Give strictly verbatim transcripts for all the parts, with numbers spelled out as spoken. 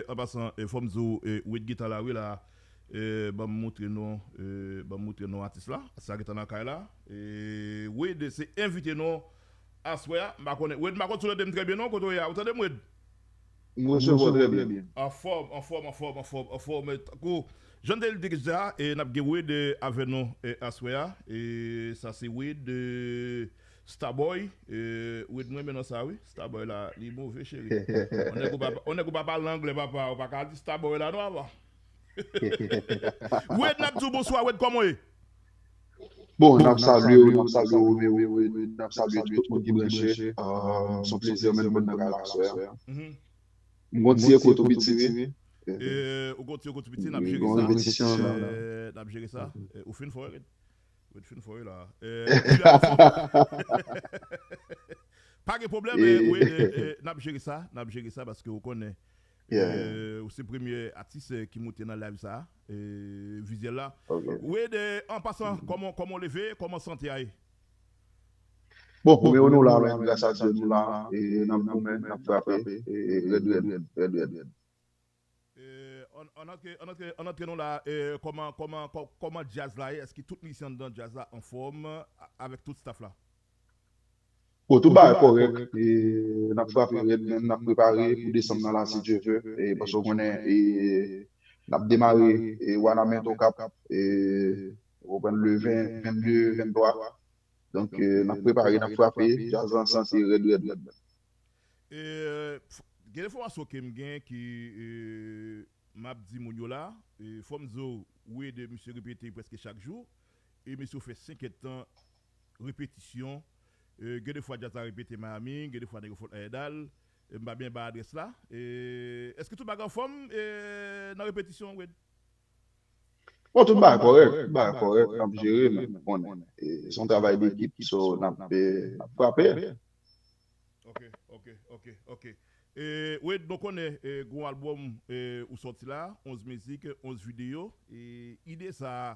An pasan, e, fò m di w, e, Wid gentan la, wi, la. E, ban m moutre nou, e, ban m moutre nou atis la. Sa gentan nan kay la. E, Wid, se envite nou aswè a. M pa konnen. Wid, m pa konn si w tande m trè byen, non, kote w ye a. Ou tande m, Wid? M resevwa w trè byen. Anfòm, anfòm, anfòm, anfòm, anfòm. Tankou, jan m te di deja, e n ap gen Wid, e, avè nou, e, aswè a. E sa se Wid, e, Starboy, e, Wid, mwen renmen non sa, wi. Starboy la, li move, cheri. On nèg ou pa, on nèg ou pa pale anglè, papa, ou pa ka di Starboy la, non, papa. Wid, n ap di w bonswa, Wid, kòman w ye? Bon, n ap salye w, n ap salye w, Romeo, n ap salye tout moun ki branche. Se yon plezi mwen menm nan kay la aswè a. M gon ti eko tou piti, wi. E, ou gon ti eko tou piti, n ap jere sa. E, n ap jere sa. E, ou fin fò, Wid. Wid fin fò, wi, la. E, pa gen pwoblèm, e, Wid, e, n ap jere sa, n ap jere sa, paske ou konnen. E, ou se premye atis, e, ki moute nan live sa, e, vizyèl la. Wid, e, an pasan, kòman, kòman w leve, kòman sante a ye? Bon, Romeo, nou la, men gras a Dye, nou la, e n ap goumen, n ap frape, e rèd, rèd, rèd, rèd, rèd. E, an, an antre, an antre, an antre nou la, e, kòman, kòman, kò- kòman djaz la ye? Èske tout mizisyen anndan djaz la anfòm, a- avèk tout staff la? Bon, tout bagay kòrèk, e n ap frape rèd, men n ap prepare pou desanm nan la, si Dye vle, e paske w konnen, e n ap demare, e Wanament Okap, e w konprann, le ven, vennde, venntwa. Donk, e n ap prepare, n ap frape, djaz lan sante rèd, rèd, rèd, rèd. E, gen enfòmasyon ke m gen ki, e, m ap di moun yo la, e, fò m di w, Wid, misye repete prèske chak jou, e misye fè senk èdtan repetisyon. E, gen de fwa djaz la repete Miami, gen de fwa nèg yo Fort Lauderdale, e, m pa byen bay adrès la. E, èske tout bagay anfòm, e, nan repetisyon, Wid? Bon, tout bagay kòrèk, tout bagay kòrèk, n ap jere, men konnen, e, se yon travay dekip, so n ap, e, n ap frape. Ok, ok, ok, ok. E, Wid, nou konnen, e, gon albòm, e, ou sòti la, onz mizik, onz videyo. E, ide sa,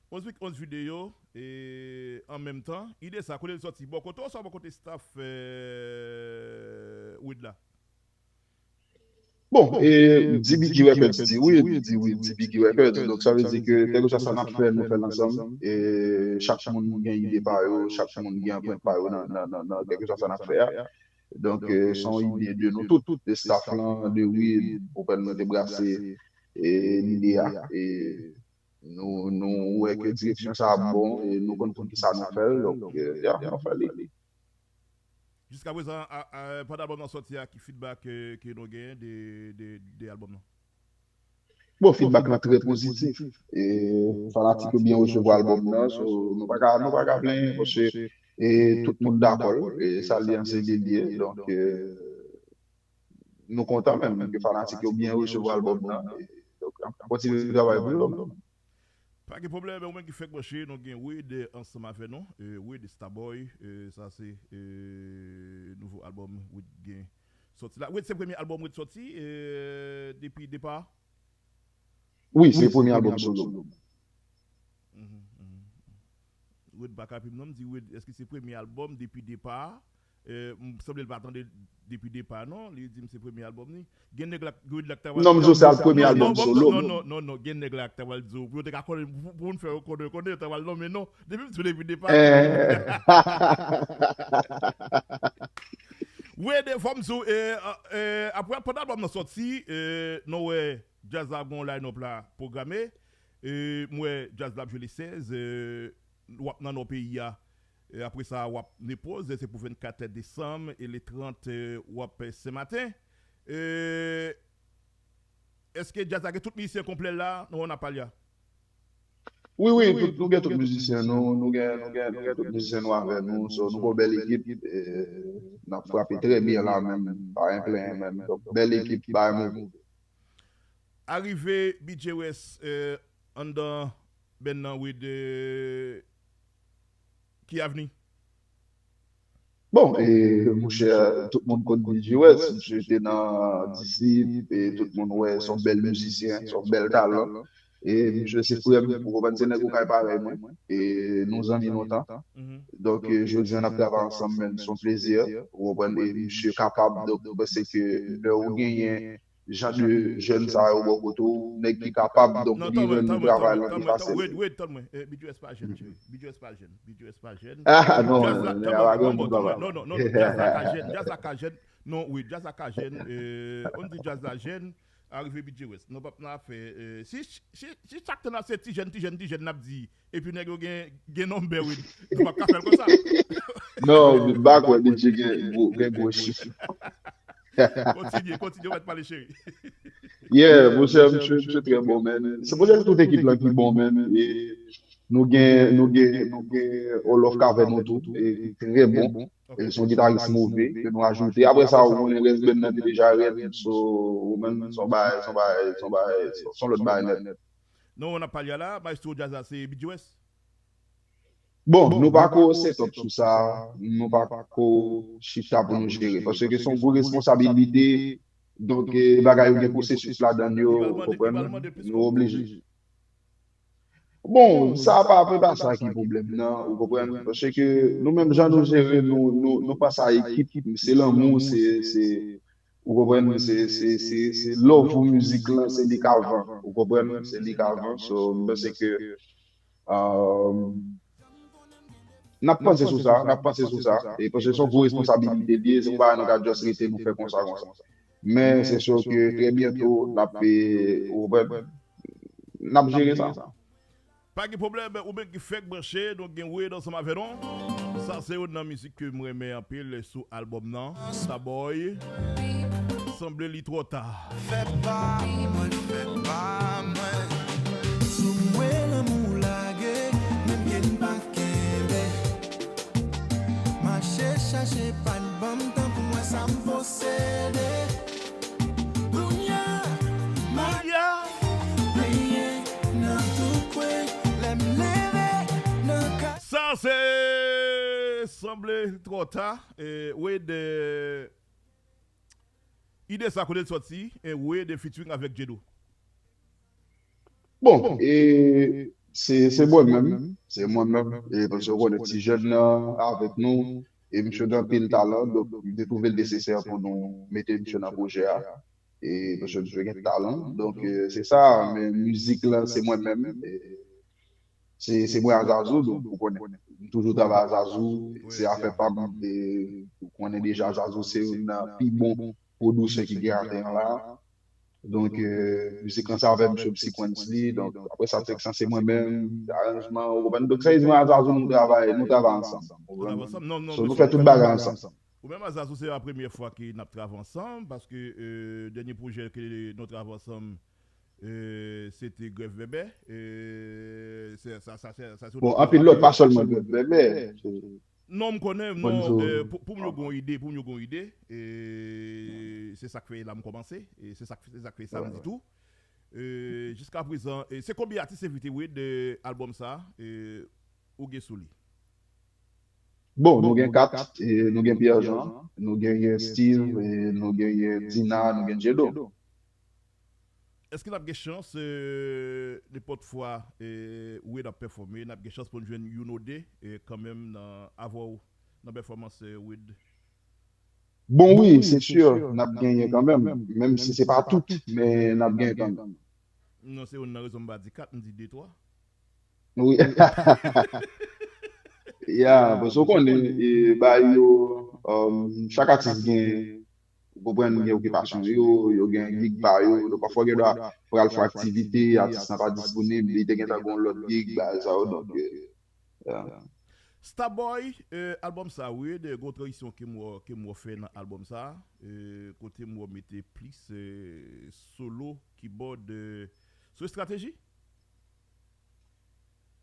onz mizik, onz videyo, e, an menm tan, ide sa, kote l sòti? Bò kote w, oswa bò kote staff, e, Wid la? Bon, e, D B G Records di wi, di wi, D B G Records. Donk, sa vle di ke kèlkeswa sa n ap fè, nou fè l ansanm. E chak moun gen ide pa yo, chak moun gen anprent pa yo nan, nan, nan, nan kèlkeswa sa n ap fè a. Donk, e, se yon ide de nou tout, tout, de staff lan, de Wid, ou konprann, nou te brase, e, lide a. E nou, nou wè ke direksyon sa ap bon, e nou konn pou ki sa nou fè l, donk, e, ya, nou fè li. Jiska prezan, a, a, pandan albòm nan sòti a, ki feedback, e, ke nou genyen de, de, de albòm nan? Bon, feedback lan trè pozitif. E fanatik yo byen resevwa albòm nan, so nou pa ka, nou pa ka plenyen, paske, e, tout moun dakò, e sa li an se li l ye. Donk, e, nou kontan menm ke fanatik yo byen resevwa albòm nan. E, donk, n ap kontinye travay pou yo. Pa gen pwoblèm, ou menm ki fèk branche, nou gen Wid ansanm avè nou. E, Wid Starboy, e, sa se, e, nouvo albòm Wid gen sòti la. Wid se premye albòm Wid sòti, e, depi depa? Wi, se premye albòm solo. Wid pa ka pim non, m di Wid, èske se premye albòm depi depa? E, m sanble l pa tande depi depa non, li di m se premye albòm li. Gen nèg la, Wid la k ta pral... Non, m di w se al premye albòm solo. Non, non, non, non, gen nèg la k ta pral di w, pou yo te ka konnen, pou, pou moun fè yo konnen, konnen yo ta pral nonmen non. Depi m di w depi depa. Wid, fò m di w, e, e, apre, pandan albòm nan sòti, e, nou wè djaz la gon line-up la pwograme. E, m wè djaz la ap jwe le sèz, e, w ap nan nò peyi a. E apre sa, w ap Nepoz, se pou vennkat desanm, e le trant, e, w ap Senmaten. E, èske djaz la gen tout mizisyen konplè la, nan Napalya? Wi, wi, tout, nou gen tout mizisyen nou, nou gen, nou gen, nou gen tout mizisyen nou avè nou, so, nou gon bèl ekip, e, n ap frape trè byen la menm, pa gen plenyen menm, donk, bèl ekip, bagay move. Arive B J West, e, anndan band nan, Wid, e, ki avni? Bon, e, monchè, tout moun konn B J West, misye te nan D C, e tout moun wè, se yon bèl mizisyen, se yon bèl talan. E misye se frè m, ou konprann, se nèg ou kay parèy mwen. E nou zanmi lontan. Donk, e, jodi a n ap travay ansanm, men se yon plezi, ou konprann, e misye kapab, donk, mwen panse ke lè ou genyen jan de jèn sa yo bò kote w, nèg ki kapab, donk li rann travay lan pi fasil. Wade, Wade, tann mwen. Eh, B J S pa jèn, cheri. B J S pa jèn. B J S pa jèn. Ah, non, nèg a pa gen moun, papa. Non, non, non, jazz la ka jèn, jazz la ka jèn. Non, wi, jazz la ka jèn. Eh, on di jazz la jèn, arive B J West. Non, pap nan afè. Eh, si, si, si chak tan n ap se ti jèn, ti jèn, ti jèn, n ap di, epi nèg yo gen, gen nonbè, wi. Nou pap ka fè l konsa. Non, m pa kwè B J gen gwo, gen gwo chif. Kontinye, kontinye, w mèt pale, cheri. Yeah, monchè, misye, misye trè bon, man. Se monchè, tout ekip lan ki bon, man. E nou gen, nou gen, nou gen Olof k avè nou tou, e ki trè bon. E se yon gitaris move ke nou ajoute. Apre sa, ou konnen rès band nan te deja rèd, so, ou menm, se yon bagay, se yon bagay, se yon bagay, se yon lòt bagay nèt. Non, n ap pale a la, maestro djaz la, se B J West. Bon, nou pa ko set up sou sa, nou pa ko chita pou nou jere, paske se yon gwo responsabilite, donk, eh, bagay yo gen pwosesis ladan yo, ou konprann, nou oblije. Bon, sa pa, pa, pa sa ki pwoblèm nan, ou konprann, paske nou menm jan nou jere, nou, nou, nou panse a ekip, se lanmou, se, se, ou konprann, se, se, se, se love pou mizik lan, se li k avan, ou konprann, se li k avan, so, m panse ke Um, n ap panse sou sa, n ap panse sou sa, e paske se yon gwo responsabilite li ye, se yon bagay nou ka just rete nou fè konsa, konsa. Men se sur ke trè byento, n ap, e, ou konprann, n ap jere sa. Pa gen pwoblèm, ou menm ki fèk branche, donk gen Wade ansanm avè nou. Sa se youn nan mizik ke m renmen anpil sou albòm nan, Starboy. Sanble li twò ta. Fè pa mwen, fè pa mwen. Sou mwen lanmou lage, menm pye n pa kenbe. Mache chache pa n ban m tan pou mwen sa m posede. Kounye a, m ap Kounye a. Benyen nan tou kwen, lè m leve nan ka. Sa se Sanble twò ta. E, Wade, ide sa kote l sòti? E, Wade featuring avèk Djedo. Bon, e, se, se mwen menm, se mwen menm, e, paske w konnen ti jèn nan avèk nou, e misye gen anpil talan, donk m te twouve l nesesè pou nou mete misye nan pwojè a, e, paske misye gen talan, donk, e, se sa, men mizik lan, se mwen menm, e, se, se mwen ak Zazou, donk, ou konnen, m toujou travay ak Zazou, se afè pa m, e, ou konnen deja Zazou se youn nan pi bon pwodiktè ki gen atè an la. Donk, e, mizik lan se avè misye m sequence li. Donk, apre sa, tèks lan se mwen menm, aranjman, ou konprann? Donk, sa vle di mwen ak Zazou, nou travay, nou travay ansanm. Ou konprann? So, nou fè tout bagay ansanm. Ou menm ak Zazou, se pa premye fwa ke n ap travay ansanm, paske, e, dènye pwojè ke nou travay ansanm, e, se te Grèv Bèbè. E, se, sa, sa, se, sa, se Bon, anpil lòt, pa sèlman Grèv Bèbè. Non, m konnen, non, e, pou, pou moun yo gen yon ide, pou moun yo gen yon ide, e, se sa k fè la m kòmanse, e se sa k, se sa k fè sa m di tou. E, jiska prezan, e, se konbyen atis envite, Wade, e, albòm sa, e, ou gen sou li? Bon, nou gen kat, e, nou gen Pierre Jean, nou genyen Steve, e, nou genyen Dina, nou gen Djedo. Èske n ap gen chans, e, nenpòt fwa, e, Wade ap pèfòme, n ap gen chans pou n jwenn youn ou de, e, kanmenm nan, avè w nan pèfòmans, e, Wade? Bon, wi, se si, n ap genyen kanmenm, menm si se pa tout, men n ap genyen kanmenm. Non, se youn nan rezon m pa di kat, m di de, twa. Wi. Ya, paske w konnen, e, bagay yo, um, chak atis gen, ou konprann, gen okipasyon yo, yo gen gig pa yo, donk pafwa gen dwa pral fè aktivite, atis lan pa disponib, li te gentan gen yon lòt gig, bagay sa yo, donk, e, ya. Starboy, e, albòm sa, wi, de gwo tranzisyon ke m wè, ke m wè w fè nan albòm sa, e, kote m wè w mete plis, e, solo, kibòd, e, sou estrateji?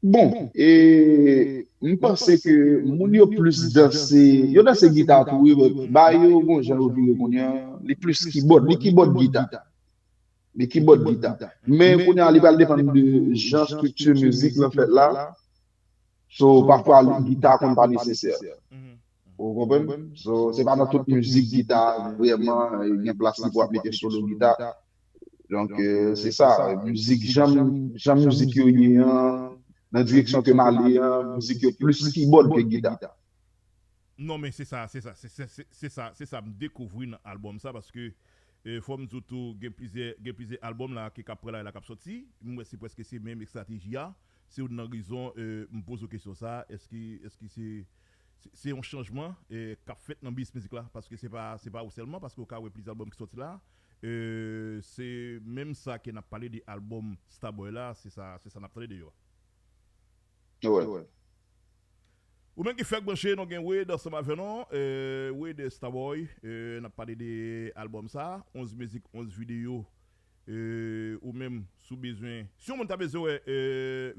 Bon, e, m panse ke moun yo plis danse, yo danse gita tou, wi, men ba yo gon jan yo vire kounye a, li plis kibòd, li kibòd gita. Li kibòd gita. Men kounye a, li pral depann de jan estrikti mizik lan fèt la. So, pafwa, gita konn pa nesesè. Ou konprann? So, se pa nan tout mizik gita vrèman, e, gen plas li pou ap mete solo gita. Donk, e, se sa, mizik, jan, jan mizik yo ye an, nan direksyon ke m ale an, mizik yo plis kibòd ke gita. Non, men se sa, se sa, se, se, se, se sa, se sa m dekouvri nan albòm sa, paske, E fò m di w tou, gen plizyè, gen plizyè albòm la ki k ap pran lari la k ap sòti. M wè se prèske se menm estrateji a. Se youn nan rezon, e, m poze w kesyon sa, èske, èske se, se, se yon chanjman, e, k ap fèt nan biznis mizik la? Paske se pa, se pa ou sèlman, paske w ka wè plizyè albòm ki sòti la. E, se menm sa ke n ap pale de albòm Starboy la, se sa, se sa n ap tande deyò a. Wi. Ou menm ki fèk branche, nou gen Wade ansanm avè nou. E, Wade Starboy, e, n ap pale de albòm sa, onz mizik, onz videyo. E, ou menm, si w bezwen, si yon moun ta bezwen wè, e,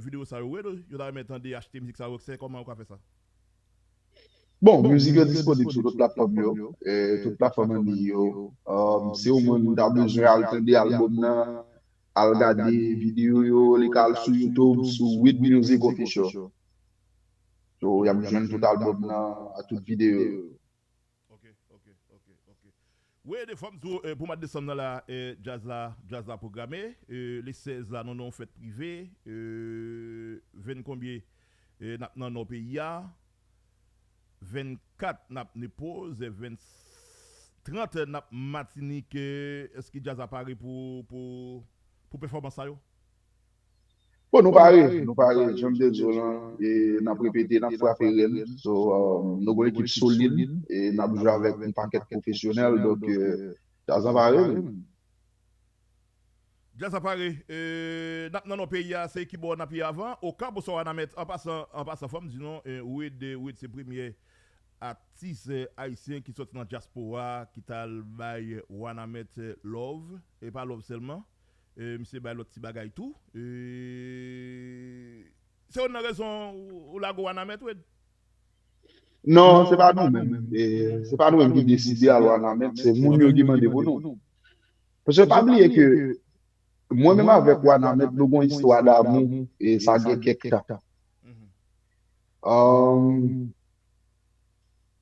videyo sa yo, Wade, yo ta renmen tande, achte mizik sa yo, se kòman yo ka fè sa? Bon, mizik yo disponib sou tout platfòm yo, e, tout platfòm an liy yo. Um, si yon moun ta bezwen al tande albòm nan, al gade videyo yo, li ka al sou YouTube, sou Wade Music Official. So, y ap jwenn tout albòm nan, ak tout videyo yo. Ok, ok, ok, ok. Wade, fò m di w, e, pou mwa desanm nan la, e, djaz la, djaz la pwograme. E, le sèz la, nou nan yon fèt prive. E, venn konbyen, e, n ap nan nò peyi a. Vennkat, n ap Nepoz. Venn, trant, n ap Matinik. E, èske djaz la pare pou, pou, pou pèfòmans sa yo? Bon, nou pare, nou pare. Jan m te di w lan, e, n ap repete, n ap frape rèl. So, um, nou gen yon ekip solid, e n ap jwe avèk yon pakèt pwofesyonèl. Donk, e, djaz la pare, wi. Djaz la pare. E, n ap nan nò peyi a, se ki bò n ap ye avan? Okap oswa Wanament? An pasan, an pasan, fò m di nou, e, Wade, Wade se premye atis, e, ayisyen ki sòti nan dyaspora, ki t al bay Wanament, e, love. E pa love sèlman. E, misye bay lòt ti bagay tou. E, se youn nan rezon ou, ou lage Wanament, Wade? Non, se pa nou menm. E, se pa nou menm ki deside al Wanament, se moun yo ki mande pou nou. Paske pa bliye ke mwen menm avèk Wanament, nou gen yon istwa damou, e sa gen kèk tan. Mhm. Um,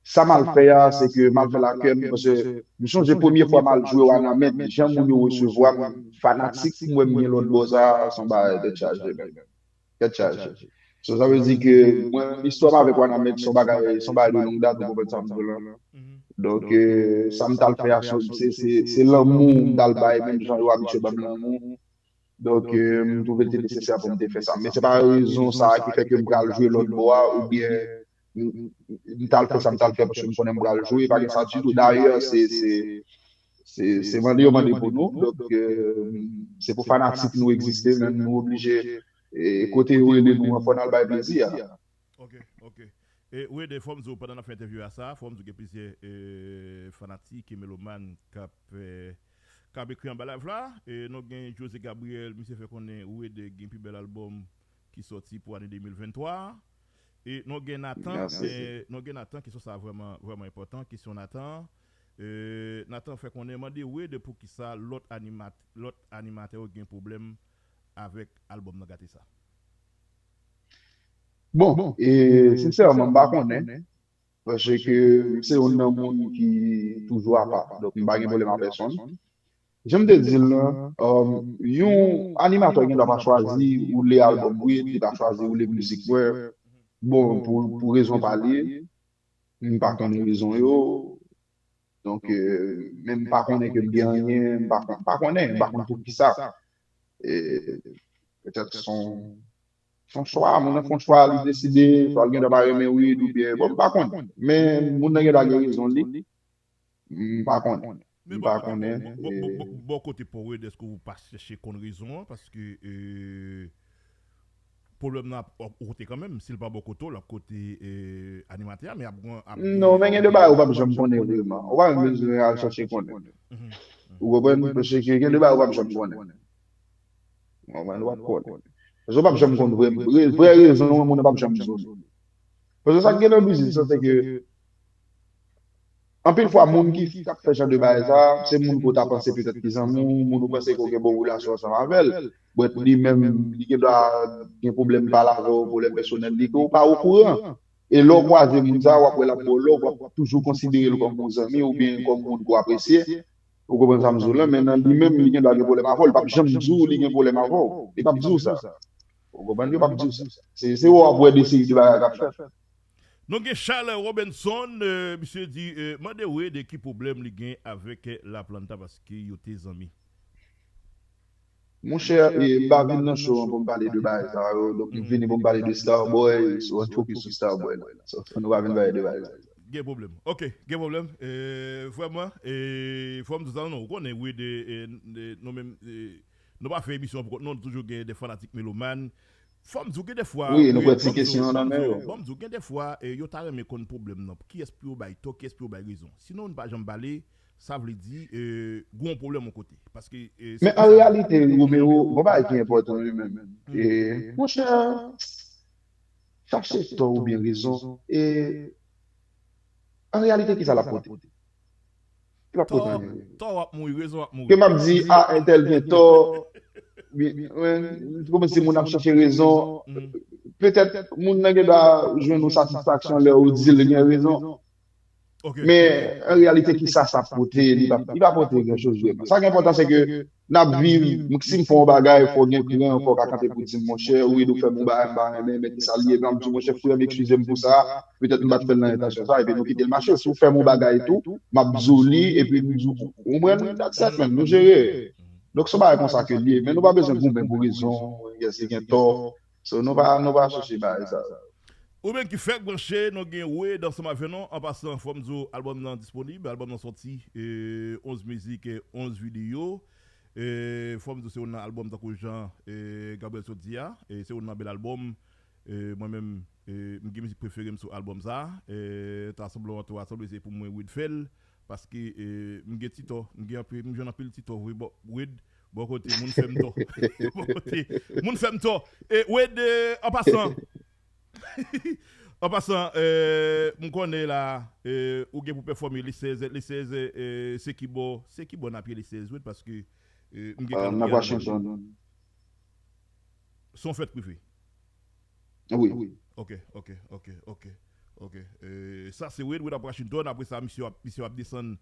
sa m al fè a, se ke m al fè l ak kè m, paske m sonje premye fwa m al jwe Wanament, jan moun yo resevwa m, fanatik m wè m gen lòt bò sa, se yon bagay tèt chaje, menm. Tèt chaje. So, sa vle di ke mwen, istwa m avèk Wanament, se yon bagay, se yon bagay de long dat, ou konprann sa m di w lan. Mhm. Donk, e, sa m t al fè a, se, se, se, se lanmou m t al bay, menm jan yo abitye ban m lanmou. Donk, e, m twouve l te nesesè pou m te fè sa. Men se pa rezon sa a ki fè ke m pral jwe lòt bò a, oubyen m, m, m t al fè sa m t al fè paske m konnen m pral jwe, pa gen sa ditou. Dayè, se, se, se, se mande yo mande pou nou. Donk, e, se pou fanatik nou egziste, men nou oblije, e, kote yo rele nou an, fò n al bay plezi a. Ok, ok. E, Wade, fò m di w, pandan n ap fè entèvyou a sa, fò m di w gen plizyè, e, fanatik e melomàn k ap, e, k ap ekri anba live la. E, nou gen José Gabriel, misye fè konnen Wade gen pi bèl albòm ki sòti pou ane de mil venntwa a. E nou gen Nathan, Mèsi. E, nou gen Nathan, kesyon sa vrèman, vrèman enpòtan, kesyon Nathan. E, Nathan fè konnen mande Wade poukisa lòt animat-, lòt animatè yo gen pwoblèm avèk albòm nan gate sa. Bon, e, sensèman, m pa konnen. Paske m se youn nan moun ki toujou apa. Donk, m pa gen pwoblèm a pèsonn. Jan m te di l lan, um, yon animatè gen dwa pa chwazi ou le albòm mwen, li pa chwazi ou le mizik mwen. Bon, pou, pou rezon pa li, m pa konnen rezon yo. Donk, e, men m pa konnen ke m gen anyen, m pa, m pa konnen, m pa konn poukisa. E, petèt se yon, se yon chwa, moun nan fè yon chwa, li deside, swa l gen dwa pa renmen Wid oubyen, bon, m pa konnen. Men moun nan gen dwa gen rezon li, m pa konnen. M pa konnen. Bò kote pa w, èske ou pa chèche konn rezon an? Paske, e, pwoblèm nan ap, ap kote kanmenm. Si l pa bò kote w, l ap kote, e, animatè a, men ap, ap... Non, men gen de bagay ou p ap janm konnen vrèman. Ou pa menm bezwen al chèche konnen. Ou konprann? Paske gen de bagay ou p ap janm konnen. Ou konprann? Ou p ap konnen. Paske ou p ap janm konn vrè, vrè, vrè rezon an, moun nan p ap janm di w. Paske sa k gen nan biznis lan, se ke anpil fwa, moun ki, k ap fè jan de bagay sa, se moun ke w ta panse petèt ki zanmi w, moun ou panse ke w gen bon relasyon ansanm avè l. But li menm, li gen dwa gen pwoblèm pa l avè w, pwoblèm pèsonèl li, ke w pa okouran. E lè w kwaze moun sa, w ap wè l ap ba w love, w ap toujou konsidere l kòm yon zanmi oubyen kòm moun ke w apresye. Ou konprann sa m di w lan, men nan li menm, li gen dwa gen pwoblèm avè w, li p ap janm di w li gen pwoblèm avè w. Li p ap di w sa. Ou konprann? Yo p ap di w sa. Se, se ou ap wè de seri de bagay k ap fèt. Nou gen Charles Robinson, euh, misye di, euh, mande Wade ki pwoblèm li gen avèk La Planta paske yo te zanmi. Monchè, e, m pa vin nan show an pou m pale de bagay sa yo. Donk, m vini pou m pale de Starboy, so, n fokis sou Starboy la. So, nou pa vin pale de bagay sa yo. Gen pwoblèm. Ok, gen pwoblèm. E, vrèman, e, fò m di sa, non, ou konnen, Wade, e, e, nou menm, e, nou pa fè emisyon pou kont nou, nou toujou gen de fanatik melomàn. Fò m di w gen de fwa. Wi, nou pran ti kesyon an nan men yo. Fò m di w gen de fwa, e, yo ta renmen konn pwoblèm nan. Kiyès pou yo bay tò, kiyès pou yo bay rezon. Sinon, nou pa janm pale, sa vle di, e, gen yon pwoblèm yon kote. Paske, e, Men an reyalite, Romero, bon bagay ki enpòtan wi menm. E, monchè, chache tò oubyen rezon. E, an reyalite, ki sa l ap pote? Li p ap pote anyen. Tò w ap mouri, rezon w ap mouri. Ke m ap di, a, entèl gen tò. Kòman si moun ap chache rezon, petèt moun nan gen dwa jwenn yon satisfaksyon lè ou di l gen rezon. Men an reyalite, ki sa sa pote? Li pa, li pa pote gran choz vrèman. Sa ki enpòtan, se ke n ap viv, si m fè yon bagay, fò gen kran, fò w ka kanpe pou di m, monchè, wi, nou fè m yon bagay, m pa renmen, men ki sa l ye? Epi m ap di w, monchè, frè m, eskize m pou sa, petèt m pa t fè l nan entansyon sa, epi nou kite l mache. Si w fè m yon bagay tou, m ap di w li, epi m di w, ou konprann, that's that, man, nou jere. Donk, se yon bagay konsa ke l ye, men nou pa bezwen goumen pou rezon, yes, li gen tò. So, nou pa, nou pa chèche bagay sa yo. Ou menm ki fèk branche, nou gen Wade ansanm avè nou. An pasan, fò m di w, albòm nan disponib. Albòm nan sòti, e, onz mizik, e, onz videyo. E, fò m di w, se youn nan albòm tankou jan, e, Gabriel sot di a. E, se youn nan bèl albòm. E, mwen menm, e, m gen mizik prefere m sou albòm sa. E, ta sanble w antre a sanble se pou mwen Wade fè l. Paske, e, m gen ti tò, m gen anpil, m jwenn anpil ti tò vre bò, Wade, bò kote moun fè m tò. Bò kote moun fè m tò. E, Wade, e, an pasan, an pasan, e, m konnen la, e, ou gen pou pèfòme le sèz, le sèz, e, se ki bò, se ki bò n ap ye le sèz, Wade, paske, e, m gen N ap kalandriye a nan men m. Washington. Se yon fèt prive. Wi. Ok, ok, ok, ok, ok. E, sa se Wade, Wade ap Washington, apre sa, misye ap, misye ap desann,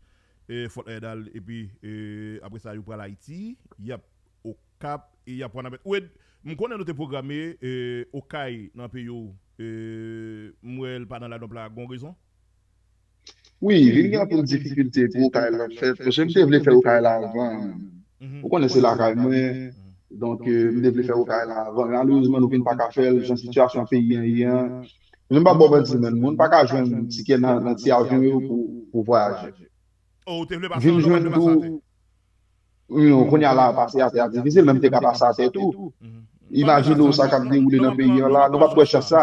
e, Fort Lauderdale, epi, e, apre sa, yo pral Ayiti, y ap Okap, e y ap Wanament. Wade, m konnen nou te pwograme, e, Okay nan peyi w, e, m wè l pa nan lineup la, gon rezon? Wi, vin gen anpil difikilte pou Okay lan fèt. Paske m te vle fè Okay la avan. Ou konnen se lakay mwen. Donk, e, m te vle fè Okay la avan. Malerezman, nou vin pa ka fè l, jan sitiyasyon peyi an ye an. Men m p ap ba w manti, menn. Moun pa ka jwenn tikè nan, nan ti avyon yo pou, pou vwayaje. Oh, ou te vle pase anlè, ou pa vle pase atè? Non, kounye a la, pase atè a difisil, men m te ka pase atè tou. Imajine w sa k ap dewoule nan peyi an la, nou p ap pran chans sa.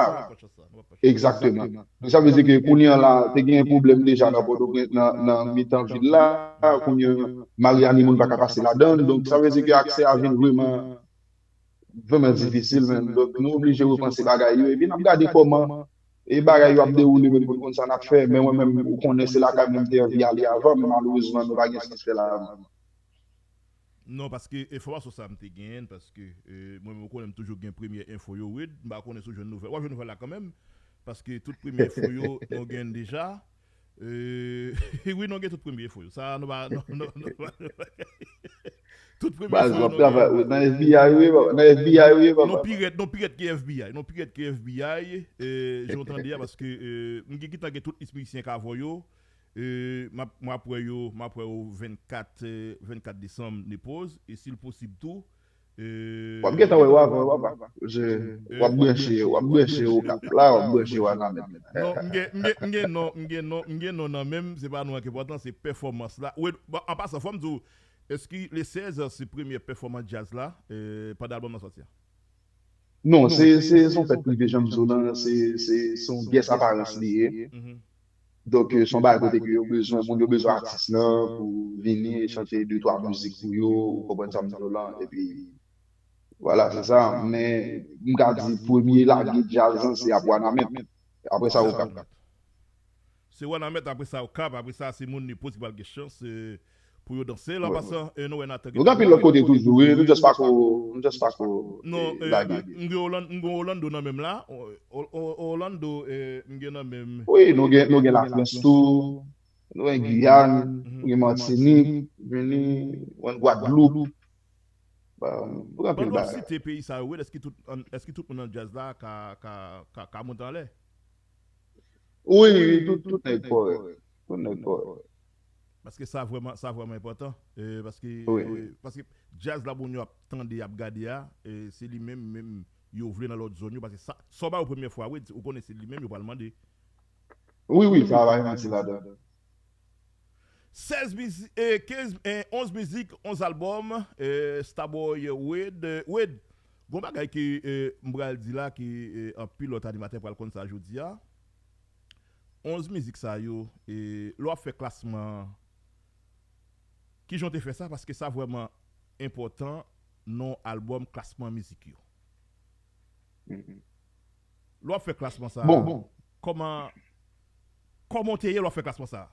Egzakteman. Donk, sa vle di ke kounye a la, te gen pwoblèm deja nan Pòtoprens, nan, nan mitan vil la, kounye a, Mariani moun pa ka pase ladan l, donk, sa vle di ke aksè a vin vrèman, vrèman difisil, menm. Donk, nou oblije repanse bagay yo, epi n ap gade kòman e bagay yo ap dewoule, menm pou n konn sa n ap fè. Men mwen menm, ou konnen, se lakay mwen m te anvi ale avan, men malerezman, nou pa gen chans fè l avan. Non, paske enfòmasyon sa m te genyen, paske, e, mwen menm, ou konnen m toujou gen premye enfo yo, Wade. M pa konnen si w jwenn nouvèl. W ap jwenn nouvèl la kanmenm, paske tout premye enfo yo, nou genyen deja. E, wi, nou gen tout premye enfo yo. Sa, nou pa, nou, nou, nou pa, tout premye Baz, enfo yo, w ap nou travay genyen. Wi, nan FBI, wi, baba. Nan FBI, wi, baba. Non pi rèd, non pi rèd ke FBI. Non pi rèd ke FBI, e, jan w tande a, paske, e, m gen gentan gen tout lis mizisyen k avè yo. E, m ap, m ap wè yo, m ap wè yo vennkat, e, vennkat desanm, Nepoz, e si l posib tou, e, W ap gentan wè yo avan, w ap, w ap, je, w ap branche, w ap branche Okap la, w ap branche Wanament. Non, m gen, m gen, m gen non, m gen non, m gen non nan men m, se pa non an ki enpòtan, se pèfòmans la. Wi, bon, an pasan, fò m di w, èske le sèz se premye pèfòmans djaz la, e, pandan albòm nan sòti a? Non, se, se, se yon fèt prive, jan m di w lan, se, se, se yon guest appearance li ye. Donk, e, se yon bagay kote ke yo bezwen, moun yo bezwen atis lan pou vini chante de twa mizik pou yo, ou konprann sa m di w lan, epi, vwala, se sa. Men, m ka di, premye lage djaz lan, se ap Wanament. Apre sa, Okap. Se Wanament, apre sa, Okap, apre sa, se moun Nepoz ki pral gen chans, e, pou yo danse. An pasan, e, nou wè Nathan Nou gen anpil lòt kote toujou, wi, nou just pako, nou just pako, non, e, e, lage. M gen Orlan-, m gen Orlando nan men m la. O-, O-, O-, Orlando, e, m gen nan men m. Wi, nou gen, nou gen Lafrans tou, nou gen Giyàn, nou gen Matinik, vini, nou gen Gwadloup. Bon, nou gen anpil Pandan w ap bagay. Site peyi sa yo, Wade, èske tout, èske tout moun nan djaz la ka, ka, ka, ka monte anlè? Wi, wi, tout, tout nèg kòrèk. Tout nèg kòrèk. Paske sa vrèman, sa vrèman enpòtan. E, paske, Wi, e, wi. Paske djaz la moun yo ap tande, ap gade a, e, se li menm, menm yo vle nan lòt zòn yo. Paske sa, sa w ba yo premyè fwa, wi, ou konnen se li menm yo pral mande. Wi, wi, sa pa gen manti ladan. Sèz mizik, e, kenz, e, onz mizik, onz albòm, e, Starboy Wade. E, Wade, gon bagay ke, e, m pral di la ke, e, anpil lòt animatè pral konn sa jodi a. Onz mizik sa yo, e, lè w ap fè klasman, kijan w te fè sa? Paske sa vrèman enpòtan, non albòm, klasman mizik yo. Lè w ap fè klasman sa, Bon, kòman, kòman w te ye lè w ap fè klasman sa?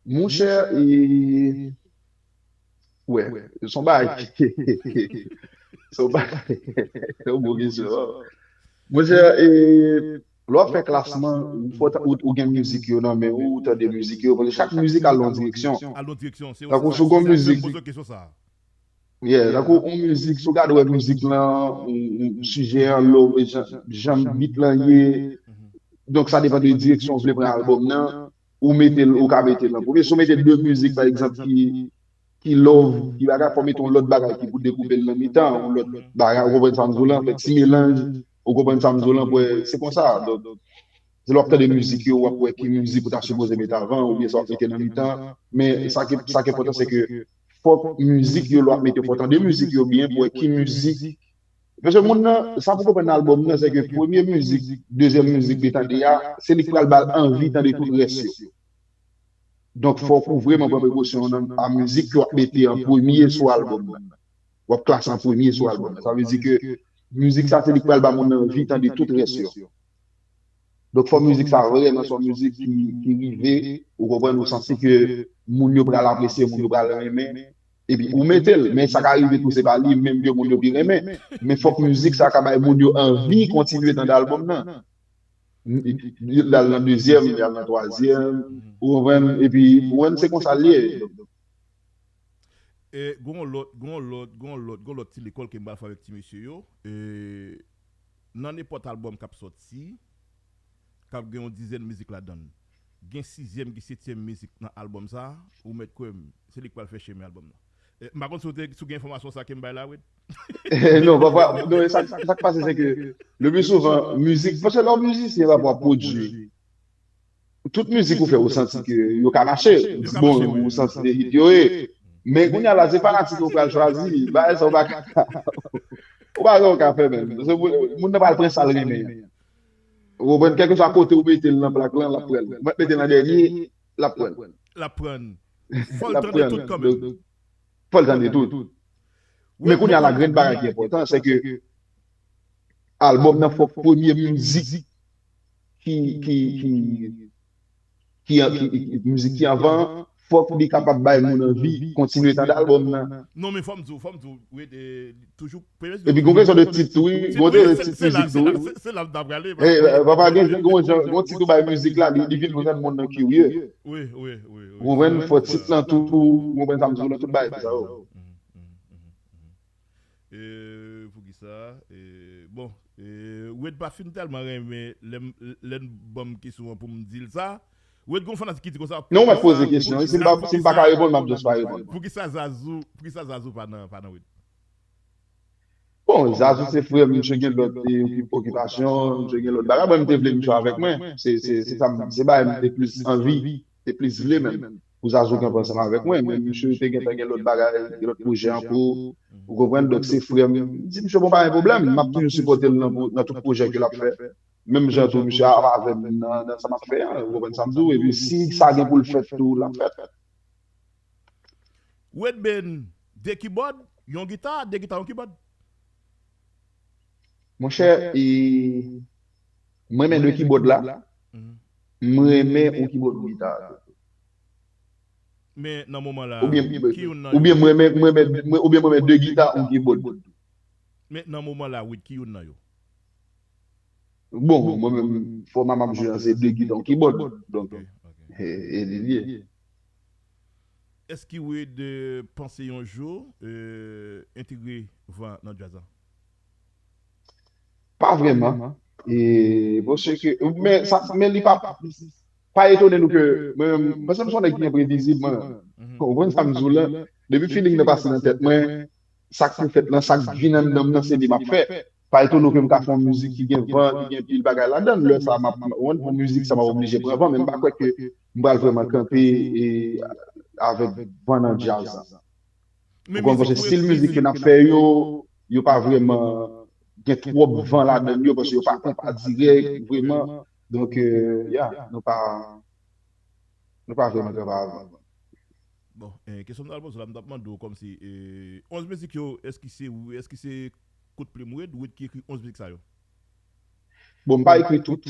Monchè, e, wè, se yon bagay ki, se yon bagay, se yon gwo kesyon. Monchè, e, lè w ap fè klasman, ou, fò ta- ou, ou gen mizik yo nan men ou, ou tande mizik yo, paske chak mizik al nan yon direksyon. Al nan direksyon, se Tankou si w gon mizik, poze kesyon sa. Yeah, tankou yon mizik, si w gade wè mizik lan, ou, ou, sijè an, lò, jan, jan beat lan ye. Donk, sa depann de direksyon w vle pran albòm nan. Ou mete l, ou ka mete l nan premye. Si w mete de mizik, pa egzanp, ki, ki love, ki bagay, fò mete yon lòt bagay ki pou dekoupe l nan mitan, yon lòt bagay, ou konprann sa m di w lan, fè ti melanj, ou konprann sa m di w lan, pou se konsa. Donk, se lè w ap tande mizik yo, w ap wè ki mizik ou ta sipoze mete avan, oubyen sa w ap mete nan mitan. Men sa ki, sa ki enpòtan, se ke fòk mizik yo, lè w ap mete, fò w tande mizik yo byen pou wè ki mizik. Paske moun nan, sa pou konprann nan albòm nan, se ke premye mizik, dezyèm mizik li tande a, se li k pral ba l anvi tande tout rès yo. Donk, fòk ou vrèman pran prekosyon nan a mizik ke w ap mete an premye sou albòm nan. W ap klase an premye sou albòm nan. Sa vle di ke mizik sa, se li k pral ba moun nan anvi tande tout rès yo. Donk, fò mizik sa vrèman se yon mizik ki, ki rive, ou konprann, ou santi ke moun yo pral apresye, moun yo pral renmen, epi ou mete l. Men sa ka rive tou, se pa li menm ke moun yo pi renmen. Men fòk mizik sa ka bay moun yo anvi kontinye tande albòm nan. L al nan dezyèm, l al nan twazyèm, ou konprann, epi ou konprann, se konsa l ye. E, gon lòt, gon lòt, gon lòt, gon lòt ti lekòl ke m pral fè avèk ti mesye yo. E, nan nenpòt albòm k ap sòti, k ap gen yon dizèn mizik ladan l. Gen sizyèm, gen setyèm mizik nan albòm sa, ou mèt kwè m, se li k pral fè chemen albòm nan. E, m pa konn si w te, si w gen enfòmasyon sa ke m bay la, Wade. Non, papa, non, sa, sa k pase, se ke le pli souvan, mizik, paske lè w mizisyen, papa, w ap pwodui. Tout mizik ou fè, ou santi ke yo ka mache. Bon, ou santi se hit yo ye. Men kounye a la, se fanatik ou pral chwazi. Bagay sa, ou pa ka, ou pa ka fè menm. Se moun, moun nan pral pran sa l renmen. Ou konprann, kèlkeswa kote ou mete l nan plak lan, l ap pran l. Ou mèt mete l nan dènye, l ap pran l. L ap pran l. Fò l tande tout kanmenm. Fò l tande tout. Men kounye a la, grenn bagay ki enpòtan, se ke albòm nan fòk premye mizik ki, ki, ki, ki, ki, ki, mizik ki anvan, fòk li kapab bay moun anvi kontinye tande albòm nan. Non, men fò m di w, fò m di w, wi, e, toujou, premye Epi gon kesyon de tit tou, wi. Gon de tit mizik tou, wi. Se la m ta prale. E, papa, gen, gon jan, gon tit ou bay mizik la, li, li vin rann moun nan kirye. Wi, wi, wi. Ou konprann, fò tit lan tou, ou konprann sa m di w lan, tout bagay sa yo. E, poukisa? E, bon, e, Wade pa fin tèlman renmen lè m, lè n ban m kesyon an pou m di l sa. Wade gon fanatik ki di konsa. Non, ou mèt poze kesyon. Si m pa, si m pa ka reponn, m ap just pa reponn. Poukisa Zazou, poukisa Zazou pa nan, pa nan Wade? Bon, Zazou se frè m, misye gen lòt, e, okipasyon, misye gen lòt bagay. Mwen, m te vle misye avèk mwen. Se, se, se sa, se bagay m te plis anvi, te plis vle menm. Pou Zazou kanpe ansanm avèk mwen, men misye te gentan gen lòt bagay, gen lòt pwojè an kou, ou konprann, donk se frè m. M di misye, bon, pa gen pwoblèm, m ap toujou sipòte l nan, nan tout pwojè ke l ap fè. Menm jan tou, misye ap avè m nan, nan sa m ap fè an, ou konprann sa m di w, epi si sa gen pou l fèt tou, l ap fèt. Wade Ben, de kibòd, yon gita, de gita, yon kibòd. Monchè, e, m renmen de kibòd la. M renmen yon kibòd yon gita. Men nan moman la, Oubyen, ki youn nan oubyen m renmen, m renmen, oubyen m renmen de gita, yon kibòd. Men nan moman la, Wade, ki youn nan yo? Bon, mwen menm, fòma m ap jwe an se de gita, yon kibòd. Donk, Ok, ok. e, e li ye. Èske Wade panse yon jou, e, entegre van nan djaz la? Pa vrèman. E, paske, men, sa, men li pa, pa etone nou ke, mwen, mwen, se yon nèg ki enprevizib, mwen. Ou konprann sa m di w lan? Depi feeling nan pase nan tèt mwen, sa k pou fèt lan, sa k vin anndan m nan, se li m ap fè. Pa etone w ke m ka fè yon mizik ki gen van, ki gen pil bagay ladan l. Lè sa, m ap, yon mizik sa, m ap oblije pran van, men m pa kwè ke m pral vrèman kanpe e, avèk van nan djaz la. Ou konprann? Paske stil mizik ke n ap fè yo, yo pa vrèman gen twòp van ladan yo, paske yo pa konpa dirèk, vrèman. Donk, euh, ya, nou pa, nou pa vrèman kanpe avan. Bon, eh, kesyon m t al poze w la, m t ap mande w kòmsi, eh, onz mizik yo, èske se, èske se kout plim Wade, Wade ki ekri onz mizik sa yo? Bon, m pa ekri tout.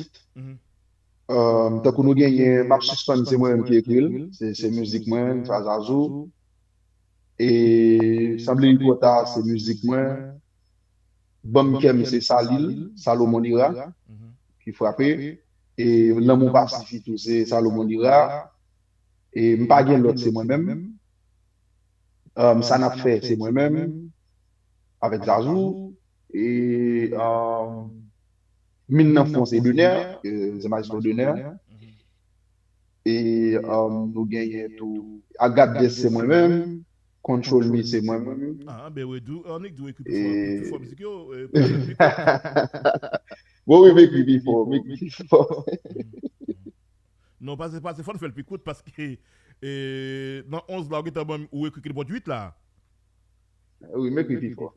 Euh, tankou nou genyen, M ap sispann, se mwen menm ki ekri l. Se, se mizik mwen, sa Zazou. E Sanble li twò ta, se mizik mwen. Ban m kè m, se Salil, Salomon Lira, ki frape. E Lanmou pa sifi tou, se Salomon Lira. E M pa gen lòt, se mwen menm. Um, sa n ap fè, se mwen menm, avèk Zazou. E um, Min nan fon, se Dener, euh, se Maestro Dener. E um, nou genyen tou Agathe Des, se mwen menm. Control Me, se mwen menm. Ah, ben wi, Dou, annik Dou ekri pi fò, pi fò mizik yo, euh, pou yo vin pi kout. Bon, wi, m ekri pi fò, m ekri pi fò. Non, pase, pase, fò n fè l pi kout paske eh, nan onz la, ou gentan ban m, ou ekri ki bò uit la. Wi, m ekri pi fò.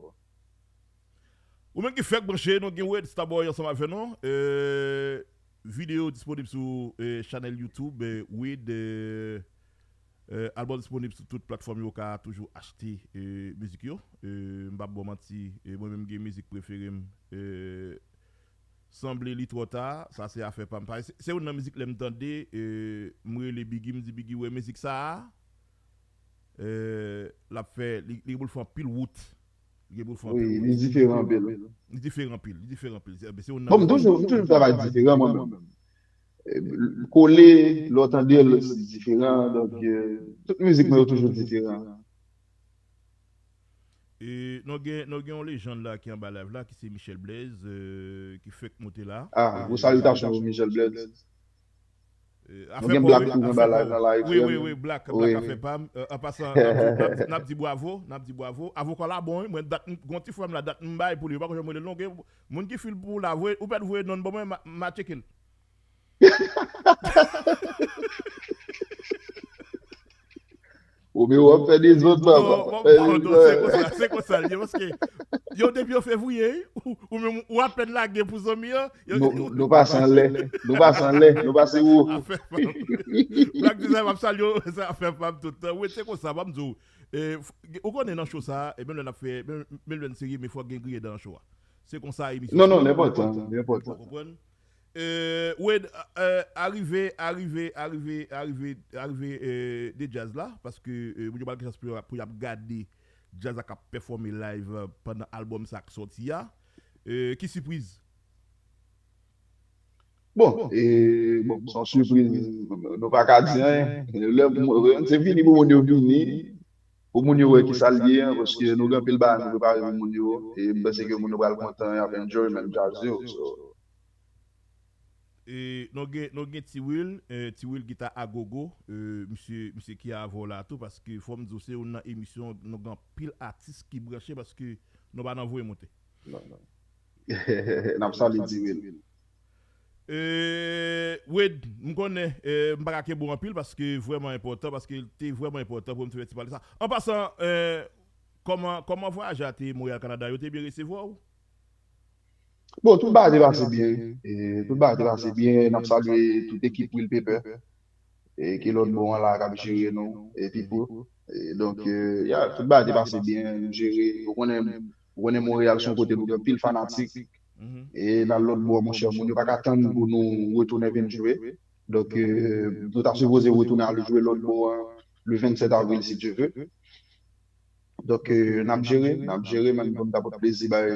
Ou menm ki fèk branche, nou gen Wade Starboy ansanm avè nou. Eh, videyo disponib sou eh, chanèl YouTube eh, Wade. Eh, eh, albòm disponib sou tout platfòm yo, ou ka toujou achte eh, mizik yo. Eh, m p ap ba w manti, eh, mwen menm gen mizik prefere m. Eh, Sanble li twò ta, sa se afè pa m. Paske se, se youn nan mizik lè m tande, eh, m rele Biggy, m di Biggy, wè mizik sa a, eh, l ap fè, li, li gen pou l fè anpil wout. Li gen pou l fè anpil wout. Wi, li diferan anpil. Li diferan anpil, li diferan anpil. Se, se youn nan. Bon, m toujou, m toujou travay diferan mwen menm. Eh, kole, lè w tande l, li diferan. Donk, eh, tout mizik mwen yo toujou diferan. E nou gen, nou gen yon lejann la ki anba live la, ki se Michel Blaise, euh, ki fèk monte la. Ah, gwo salitasyon pou Michel Blaise. Nou gen Black tou anba live la, la. Wi, wi, wi, Black, Black afè pa m. Euh, an pasan, n ap di, n ap di bwavo, n ap di bwavo. Avoka la bon, wi, mwen dat, gon ti frè m la, dat m bay pou li, yo pako janm rele l non, gen moun ki fil pou la, voye, ou pèdi voye non l ban mwen, m a, m a tcheke l. Ou menm w ap fè dezòd, papa. Non, non, se konsa, se konsa l ye, paske yo depi an fevriye, ou, ou menm ou apèn lage pou zanmi an. Nou, nou pase anlè, nou pase anlè, nou pase wo. Afè pa m. Black Design, m ap salye w, se afè pa m tout tan. Wi, se konsa, ban m di w. E, ou konnen nan show sa, e menm lè n ap fè, menm, menm lè n serye, men fòk gen griyen dan nan show a. Se konsa emisyon. Non, non, l enpòtan, l enpòtan. Ou konprann? Eh, Wade, eh, arive, arive, arive, arive, arive eh, de djaz la, paske eh, moun yo pral gen chans pou y ap, pou y ap gade djaz la k ap pèfòme live eh, pandan albòm sa k sòti a. Eh, ki sipriz? Bon, e, bon, se yon sipriz, nou pa ka di anyen. Lè moun se vini pou moun yo vini, pou moun yo wè ki sa l ye an, paske nou gen anpil bagay nou prepare pou moun yo, e m panse ke moun yo pral kontan, y ap enjoy menm djaz yo. So, E nou gen, nou gen Ti Will, eh, Ti Will gita agogo, eh, misye, misye ki avè w la tou, paske fò m di w se youn nan emisyon nou gen anpil atis ki branche paske nou pa nan voye monte. N ap salye Ti Will. Eh, Wade, m konnen eh, m pa ka kenbe w anpil paske vrèman enpòtan, paske te vrèman enpòtan pou m te fè ti pale sa. An pasan, eh, kòman, kòman vwayaje a te ye Monreyal, Kanada? Yo te byen resevwa w? Bon, tout bagay te pase byen. E, tout bagay te pase byen. N ap salye tout ekip Will Paper. E, ki lòt bò an la k ap jere nou. E, Pipo. E, donk, e, ya, tout bagay te pase byen. Nou jere. Ou konnen, ou konnen Monreyal se yon kote nou gen anpil fanatik. E, nan lòt bò, monchè, moun yo pa ka tann pou nou retounen vin jwe. Donk, e, nou ta sipoze retounen al jwe lòt bò an, le vennsèt avril, si Dye ve. Donk, e, n ap jere, n ap jere, men nou ta pote plezi bay,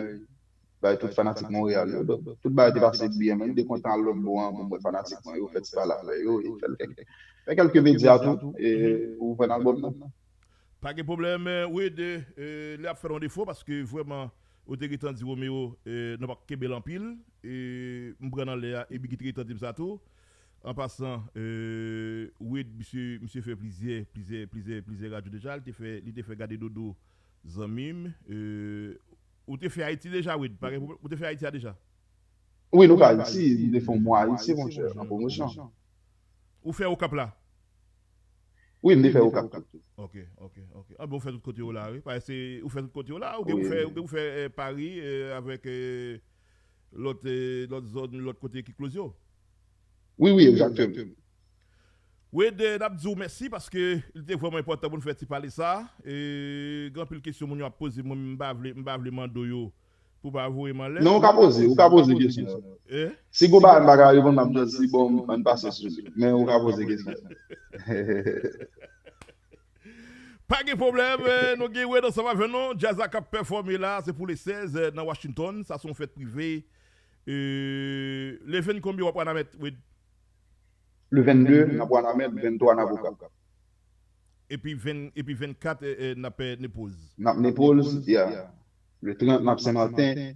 bay tout fanatik Monreyal yo. Donk, tout bagay te pase byen, men m te kontan al lòt bò an pou m wè fanatik mwen yo, fè ti pale avè yo, e fè l kèk, fè kèlke medya tou, e pou vann albòm nan. Pa gen pwoblèm, Wade, e, lè ap fè nou defo, paske vrèman, Ou te gentan di Romeo, eh, nou p ap kenbe l anpil. E m pran nan lè a, e Biggy te gentan di m sa tou. An pasan, eh, Wid, misye, misye fè plizyè, plizyè, plizyè, plizyè radyo deja. Li te fè, li te fè Gade Dodo, zanmi m. Eh, ou te fè Ayiti deja, Wid? Pa gen pwoblèm. Ou te fè Ayiti a deja? Wi, nou fè Ayiti, m te fè yon mwa Ayiti, monchè, an pwomosyon. Ou fè Okap la? Wi, m te fè Okap tou. Ok, ok, ok. Ah, bon, ou fè tout kote yo la, wi. Paske ou fè tout kote yo la, ou gen pou fè, ou gen pou fè eh, Paris eh, avèk eh, lòt eh, lòt zòn, lòt kote ki close yo. Wi, wi, egzakteman. Wid, eh, n ap di w mèsi paske li te vrèman enpòtan pou n fè ti pale sa. E, gen anpil kesyon moun yo ap poze mwen, m pa vle, m pa vle mande w yo pou w pa voye m anlè. Non, ou ka poze, ou ka poze kesyon. Eh? Si gon bagay m pa ka reponn, m ap just di, bon, ann pase sou li. Men ou ka poze kesyon. Pa gen pwoblèm, eh, nou gen Wid ansanm avè nou. Djaz la k ap pèfòme la, se pou le sèz eh, nan Washington. Sa se yon fèt prive. Eh, le venn konbyen w ap Wanament, Wid? Le vennde, n ap Wanament, venntwa n ap Okap. Epi venn, epi vennkat eh, eh, n ap eh, Naples. N ap Naples, yeah. Le trant, n ap Senmaten.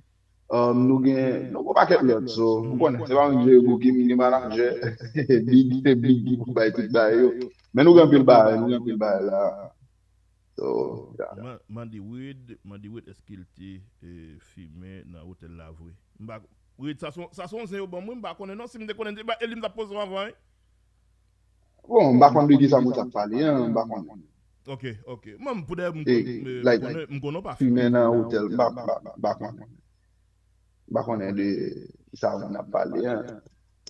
Um, nou gen, nou gen pakèt lòt, so, ou konnen, se pa mwen ki jere booking, m gen manajè, Big, se Big ki pou bay tout bagay yo. Men nou gen anpil bagay, nou gen anpil bagay la. So, yeah. Man- Mande Wid, mande Wid èske l te eh, fimen nan otèl la vre. M pa, Wid, sa se yon- sa se yon zen yo ban mwen, m pa konnen non, si m te konnen, m te ba- e li m t ap poze w avan, wi. Bon, m pa konn de kisa moun sa ap pale an, m pa konnen. Ok, ok. Mwen, m pou dèyè, m E, konnen, m like, konnen, m konnen w pa Fimen fimen. Nan otèl, m pa, m pa, m pa konnen. M pa konnen de kisa moun ap pale an.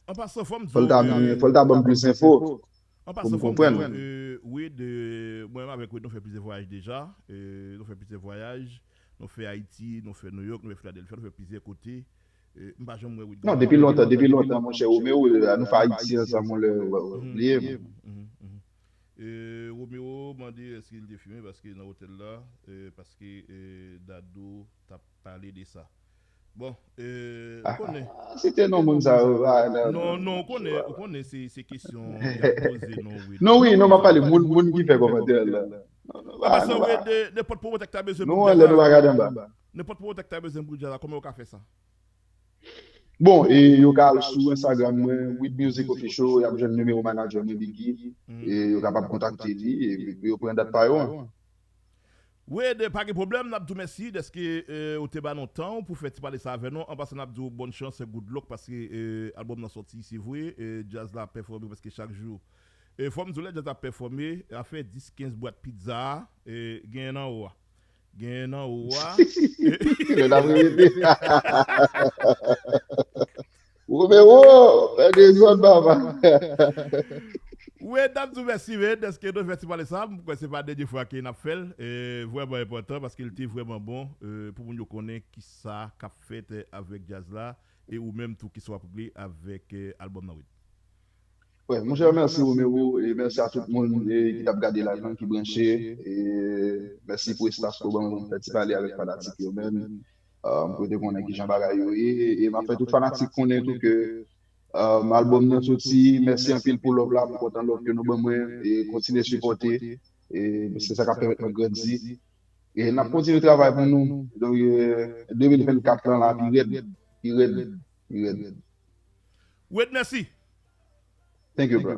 An pasan, fò m di Fò l w, ta eh, fò l ta ban m plis enfo. An Pou pasan, m fò m di w, konprann. eh, Wid, eh, mwen menm avèk Wid, nou fè plizyè vwayaj deja. Eh, nou fè plizyè vwayaj. Nou fè Ayiti, nou fè New York, nou fè Philadelphia, nou fè plizyè kote. Eh, m pa janm wè Wid. Non, depi lontan, depi lontan, monchè Romeo, eh, nou fè Ayiti ansanm, on lè, ou bliye. Eh, Romeo mande èske li te fimen paske nan otèl la, eh, paske eh, Dadou t ap pale de sa. Bon, eh, ou konnen. Ah, site non moun sa yo, ah, non, Non, non, ou konnen, ou konnen se se kesyon y ap poze non, Wid. Non, wi, non, m ap pale moun, moun ki fè kòmantè la. An pasan, Wid, nenpòt pwomotè k ta bezwen Nou anlè, nou pa gade anba. Nenpòt pwomotè k ta bezwen pou djaz la, kòman yo ka fè sa? Bon, e yo ka al sou Instagram mwen, Wid Music Official, y ap jwenn nimewo manager mwen, Biggy. E yo kapab kontakte li, e pou yo pran dat pa yo an. Wid, pa gen pwoblèm, n ap di w mèsi dèske eh, ou te ba nou tan w pou fè ti pale sa avè nou. An pasan, n ap di w bòn chans, good luck, paske eh, albòm nan sòti, se vre, eh, djaz la ap pèfòme prèske chak jou. E fò m di w, lè djaz ap pèfòme, afè dis kenz bwat pizza a, eh, genyen nan ou a. Genyen nan ou a. Lè n ap repete. Romero, fè dezòd, papa. Wid, n ap di w mèsi, Wid, dèske nou fè ti pale sa. M kwè se pa dènye fwa ke n ap fè l. E vrèman enpòtan paske l te vrèman bon eh, pou moun yo konnen kisa k ap fèt eh, avèk djaz la. E ou menm tou, kisa w ap regle avèk eh, albòm nan, Wid? Wè, monchè, mèsi Romero, e mèsi a tout moun eh, ki t ap gade live lan, ki branche. E mèsi pou espas ke w ban mwen pou m fè ti pale avèk fanatik yo menm. Um, pou yo te konnen kijan bagay yo ye. E m ap fè tout fanatik konnen tou ke um, albòm nan soti. Mèsi anpil pou love la, m kontan love ke nou ban mwen. E kontinye sipòte. E se sa k ap pèmèt mwen grandi. E n ap kontinye travay pou nou. Donk, eh, de mil vennkat lan la, pi rèd, pi rèd, pi rèd. Wid, mèsi. Thank you, bro.